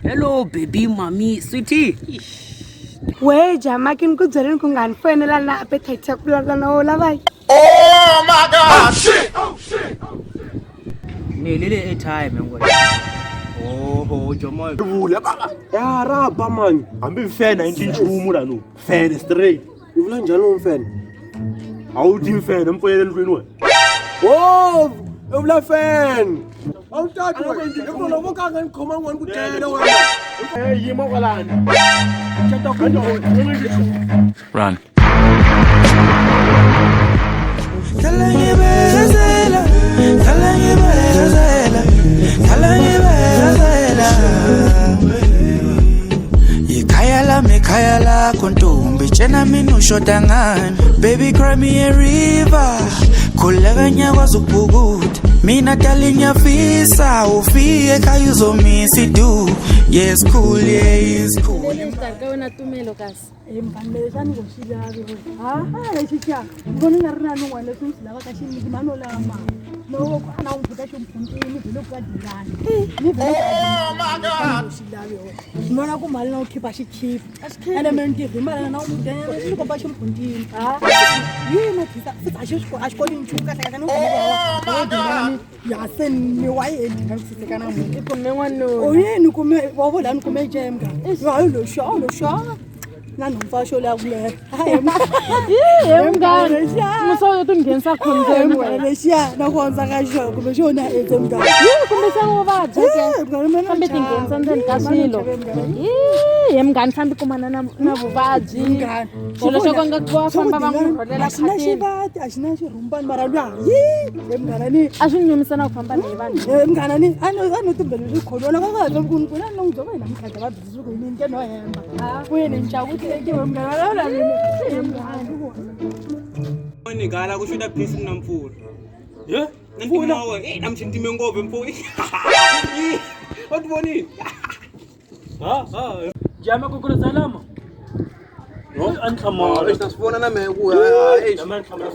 Hello baby mami sweetie. We jama ke ni ku byeleni ku nga ni foyinela na appetite ya ku vulavula na wo lava Oh my God! Oh shit! Oh shit! Ni helele airtime ngwe. Oho, Jamal. Vula baba. Ya raba man. Hambi mfene a endli nchumu la no. Fene straight. I vula njhani wo mfene? A wu dyi mfene, mpfulela ndlwini wena. Oh, i vula fene. A wu tati wena. Hi ku loko ka nga ni khoma n'wana ku dlele wena. Eh, yima kwalani. Chata ku Run. Ikhaya lami ikhaya lakho ntombi tshena mina ushoda ngani baby cry me a river khuleka nyakwazi ukubhukuda mina dali ngiyafisa ufike ekhaya uzomisa idu yes cool yeah is cool Exikarhi ka wena tumelo kasi Munghana lexi a ni ngo xi lavi we ha ha lexi xa ni vona nga ri na nun'wana leswi ni swi lavaka xi nyiki mani no lava mali loko a na n'wi pfuka ximphuntsini vhele ku ka dingani ni vhele ku xi lavi we ni vona ku mali na ku khipa xi khipa ene me ni tirhi mali na n'wi dena xi ni komba ximphuntsini ha yini tshisa futhi a xi swi a xi koti nchumu kahle kahle ni ku dingani ya se ni wa yi dingani ku siseka namuntlha i kume n'wanuna o yini kume wa vula ni kume jemga hayi loxa loxa na nhompfa xo leha ku leha he munghana musa yo tinghenisa khombyeni munghana lexiya na ku hundza ka xona kumbe xo na etse munghana yini kumbe se wo vabya ke fambe tinghenisa ndzeni ka swilo he munghana fambi kumana na vuvabyi xilo xo ka nga ku va famba va n'wi rholela a xi na khatini xivati a xi na xirhumbani mara lwa yi he munghana ni a swi nyumisa na ku famba na hi vanhu he munghana ni a no a no tumbele swi khonona ka ka ku ni na n'wi byela hina mukhalabye va busy ku yini ke no hemba ku yini ncaku tekiwe munghana vulavula mina he munghana Ni gala ku xuta phisi na mpfula. Ye? Na ntima wa wena, eh, namuntlha ni time ngopfu mpfula. Wa ti vonile? Ha ha. Jama ku kula salama. No, a ni hlamala. Eish, na swi vona na mehe ku eish. Jama ni hlamala.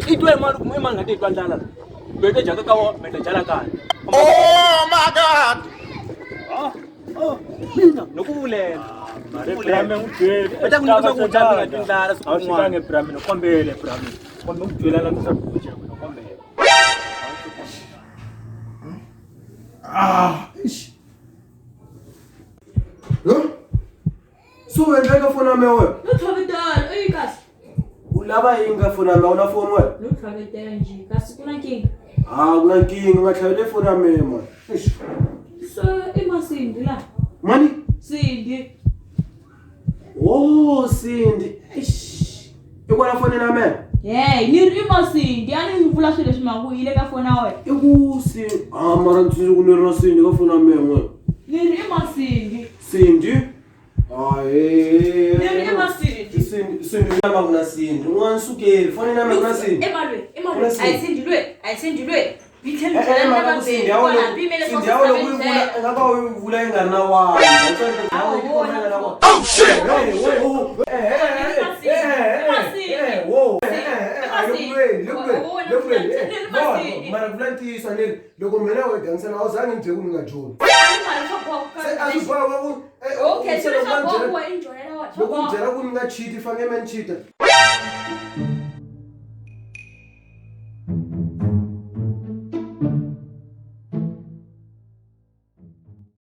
I twa hi mani kumbe i mani nga te twa ndlala? Loyi ta dyaka ka wona, mi ta dyala kaya. Oh my God! Ah, oh, mina. No ku vulela. Mare Brahme u byele. Va ta ku nyika swakudya mi nga twi ndlala siku A wu rin'wana. xikange Brahme, no kombele Brahme. Kombe u byela la swakudya, no kombela. Ah, eish. Yo? So u endla ka foni ya mehe wena? No tlhavetela, i yi kahle. U lava yini ka foni ya mehe? U na foni wena? No tlhavetela njhe, kasi ku na nkingha. Ha, ku na nkingha, u nga tlhaveli foni ya mehe man. Eish. So i masindi la. Mani? Sindi. Oh, Cindy. Eish. I kwala fonini ya mehe? Hey, ni ri i masindi, a ni vula swilo leswi mhaku yi le ka foni ya wena. I ku Cindy. Ah, mara ndzi ku ni ri na Cindy ka foni ya mehe n'wina. Ni ri i masindi. Cindy? Ahee. Ni ri i masindi. Cindy, Cindy u ku na Cindy. U nga ni sukeli. Fonini ya mehe ku na Cindy. Emalweni, Ku na emalweni. A hi Cindy. Cindy lwe, a hi Cindy lwe. Mi tlhela mi Eh, eh, tlhela mhaka na ku Cindy mabeli ya wena kwala, pimele swa Cindy ya wena loko yi vula i nga va u yi vula yi nga ri na wani. Oh shit! Mara vula ntiyiso a ni ri loko mina u gangisela a wu zange ni byele ku ni nga joli se a swi boha ku Okay, se swilo loko swa va ni byela boha i njolela wa loko ni byela ku ni nga cheat fanele me ni cheat.